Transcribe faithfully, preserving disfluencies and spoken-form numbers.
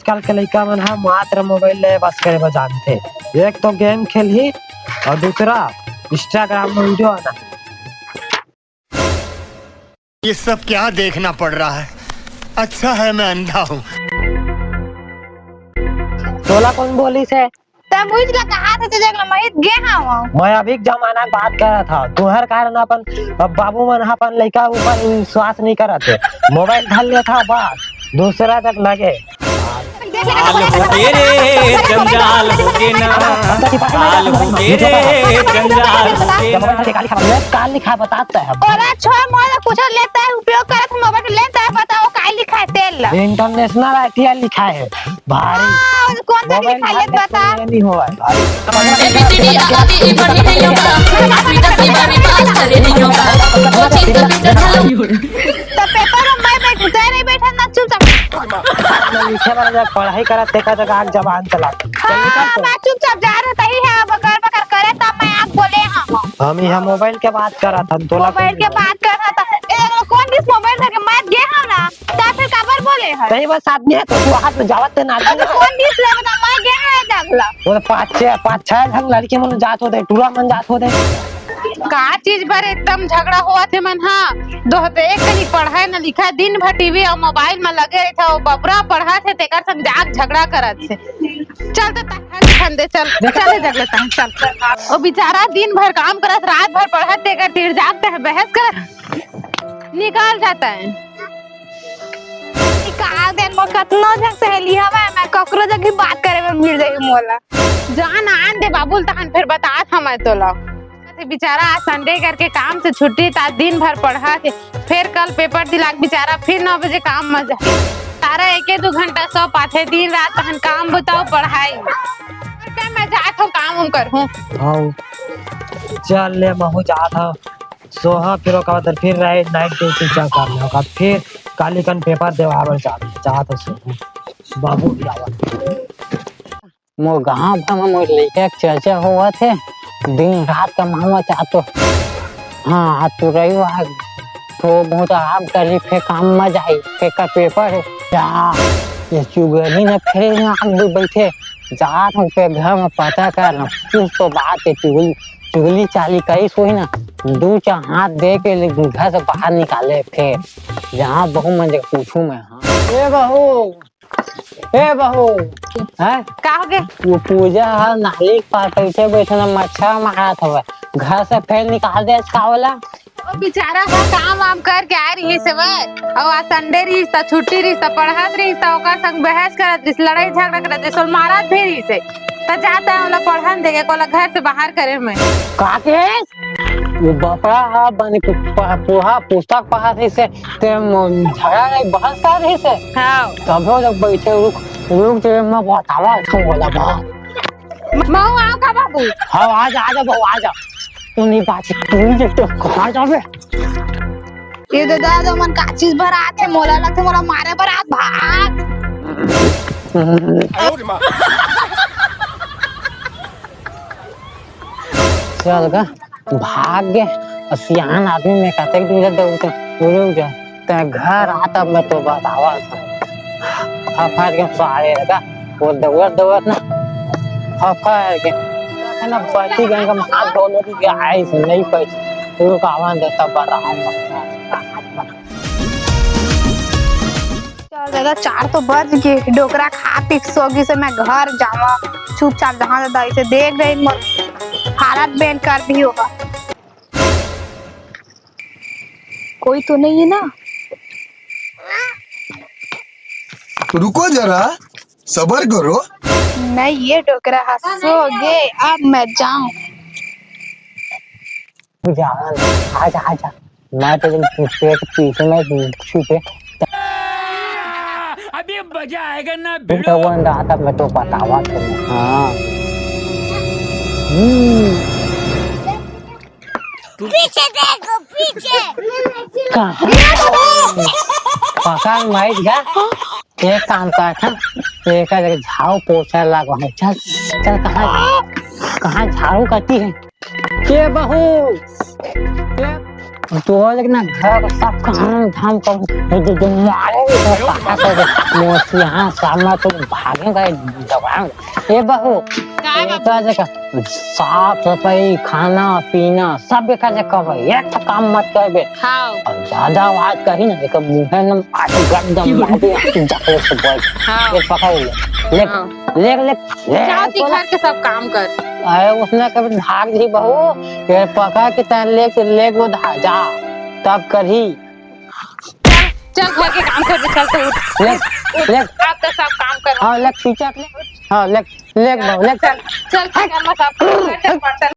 आजकल के लइका मन ह मात्र मोबाइल ले बस करे बर जानथे। एक तो गेम खेलही और दूसरा Instagram में वीडियो आना। ये सब क्या देखना पड़ रहा है? अच्छा है मैं अंधा हूँ। तोला कौन बोलिस हे? तै मुझ ला कहा था, जग ला महित गे हवं। मैं अभी के जमाना के बात करत हंव। तुहर कारण अपन बाबू मन ह अपन लइका ऊपर विश्वास नहीं करत हे। मोबाइल धर लेत हव, बस दूसरा तक लगे। काल होगे रे जंजाल होगे ना, काल होगे रे जंजाल होगे ना। काल लिखा बतात है। अरे छोड़, मोर कुछ लेता है, उपयोग करत है मोबाइल, लेता है, बताओ काय लिखा है तेल ला। International ITI लिखा है भारी। हाँ, कौन सा मोबाइल लिखा है, भारी बता। नहीं हुआ है भारी। A B C D आगे ई बढ़ी नहीं होगा, आठवीं दसवीं बारहवीं पास करे नहीं होगा, कोचिंग कंप्यूटर हेलो। तो पेपर में मैं बैठ, तै नहीं बैठा ना, चुपचाप। लिखे वाला जब पढ़ाई करत, तेकर जगह आग जबान चला। हाँ, मैं चुपचाप जा रहा, तही है बकर बकर करे, तब मैं आग बोले हाँ। हम यहाँ मोबाइल के बात करत हन, तोला मोबाइल के बात करत हन, ए, कौन दिस मोबाइल धर के मैं गे हंव ना, त फिर काबर बोले हस? सही बात, आदमी है तो तू हाथ में जावत ते ना। अरे कौन दिस ले बता, मैं गे हंव जागला। वो तो पाँच छह, पाँच छह झन लड़की मन जात होते, टूरा मन जात होते। का चीज बर एकदम झगड़ा होवत हे मन हा? दोह तो एक कनी पढ़ाई न लिखाई, दिन भर टीवी अउ मोबाइल म लगे रहिथे, वो बबरा पढ़त हे, तेकर संग जाके झगड़ा करत हे। चल तो तहन फंदे, चल, चल, झगड़ा तहन, चल। वो बेचारा दिन भर काम करत, रात भर पढ़त, तेकर तीर जाग तहन बहस करत। निकल जाता है। निकाल दे, मोर कतनो झन सहेली हवय, मैं ककरो जग भी बात करे बर मिल जाही मोला। जान आन दे बाबू ल, तहन फेर बतात हंव मैं तोला। ते बेचारा आज संडे करके काम से छुट्टी, त आज दिन भर पढ़त हे, फेर कल पेपर दिला के बेचारा फिर नौ बजे काम म जाही। सारा एके दू घंटा सो पाथे, दिन रात तहन काम बुता अउ पढ़ाई। मैं जात हंव, काम उम करहूं। हाँ, चल ले, महू जात हंव। सोहा फिर ओकर बाद फिर राइट नाइट ड्यूटी चल कर ले, ओकर बाद फिर काली कन पेपर देवा बर जात, जात हंव सोहा। बाबू भी आवत। मोर गांव भर म मोर लइका के चर्चा होवत हे, दिन रात कमावत आतो। हाँ, आज तो रविवार, तो बहुत आराम करी, फेर काम म जाही, फेर का पेपर हे। या, ये चुगली न फेर न आग दे बैठे, जात हूँ फेर घर म पता कर लूँ, कुछ तो बात हे, चुगली, चुगली चाली करिस होही ना, दू चार हाथ दे के ले घर से बाहर निकाले, फेर जहाँ बहू मन जग पूछू मैं, हाँ। ए बहू, ए बहू, हैं? का हो गे? वो पूजा ह नाली के पास बैठे बैठे ना मच्छर मारत हवय। घर से फेर निकाल दे का ओला? वो बेचारा ह काम वाम करके आए रहिस हवय, अउ आज संडे रहिस त छुट्टी रहिस त पढ़त रहिस त ओकर संग बहस करत रहिस, लड़ाई झगड़ा करत रहिस, ओला मारत भी रहिस हे। त जाता है ओला पढ़न देगे, ओला घर से बाहर करे मैं। का के? वो बपड़ा ह बन के प-, पूरा पुस्तक पढ़त रहिस हे, ते म-, झगड़ा नहीं, बहस कर रहिस हे। हाँ। तभो जब बैठे, रुक, रुक, ते मैं बतावा था बोला बा। महू आऊं का बाबू? हाँ, आ जा, आ जा बहू, आ जा। तू नहीं बात, तू नहीं देखते, कहाँ जावे? ये दे दादा, मन का चीज भर आते, मोला लगते, मोला मारे बर आत, भाग। चल गा, भाग गे। अउ सियान आदमी में कतेक दूर दौड़ते, रुक जा। तैं घर आ तब मैं तो बतावा था। हफर के सारे लगा, वो दौड़त दौड़त ना, हफर के। है ना, बची गंगा में हाथ धोने की क्या आई से नहीं पैसे। रुक, आवा दे तब बतावा। चल दादा, चार तो बज गे, डोकरा खा पी के सो गिस हे, मैं घर जावा चुपचाप। जहाँ दादा इसे देख रही, मोर हालत बेन कर दी होगा। कोई तो नहीं है ना? रुको जरा, सबर करो। नहीं, ये डोकरा ह सो गे, अब मैं जाऊं। जा, आजा, आजा। मैं तो जब पेट पीछे में छुपे। अभी मजा आएगा ना, भगवान रात अब मैं तो बतावा तुम्हें। हाँ। हम्म। पीछे देखो, पीछे। कहाँ? पकड़ मार गया। एक काम कर था, एक झाड़ू पोछा लगवा। चल, चल, कहाँ, कहाँ झाड़ू करती है? के बहू, के तो लेकिन ना घर का सब काम धाम कर दे दे मारे। मोसी हाँ सामना तो भागे गए दबाएंगे। ए बहू, काय एकर जगह साफ सफाई, खाना पीना सब एकर जगह भाई, एक ठो काम मत करबे। हाँ। और ज्यादा आवाज कही ना, एकर मुंह में आज गर्दम मार दे, जाके से बोल। हाँ। ये पकड़ ले, ले, हाँ। ले, ले, ले, जा ती बोला। घर के सब काम कर। अरे उसने कभी भाग दी बहू, ये पकड़ के तैं ले, ले वो धा जा, तब करी। चल घर के काम कर, चल तो उठ। ले, ले, आप तो सब काम कर। हाँ, ले, पीछे ले, हाँ, ले, ले, बहू, ले, चल, चल घर में सब काम कर, चल बर्तन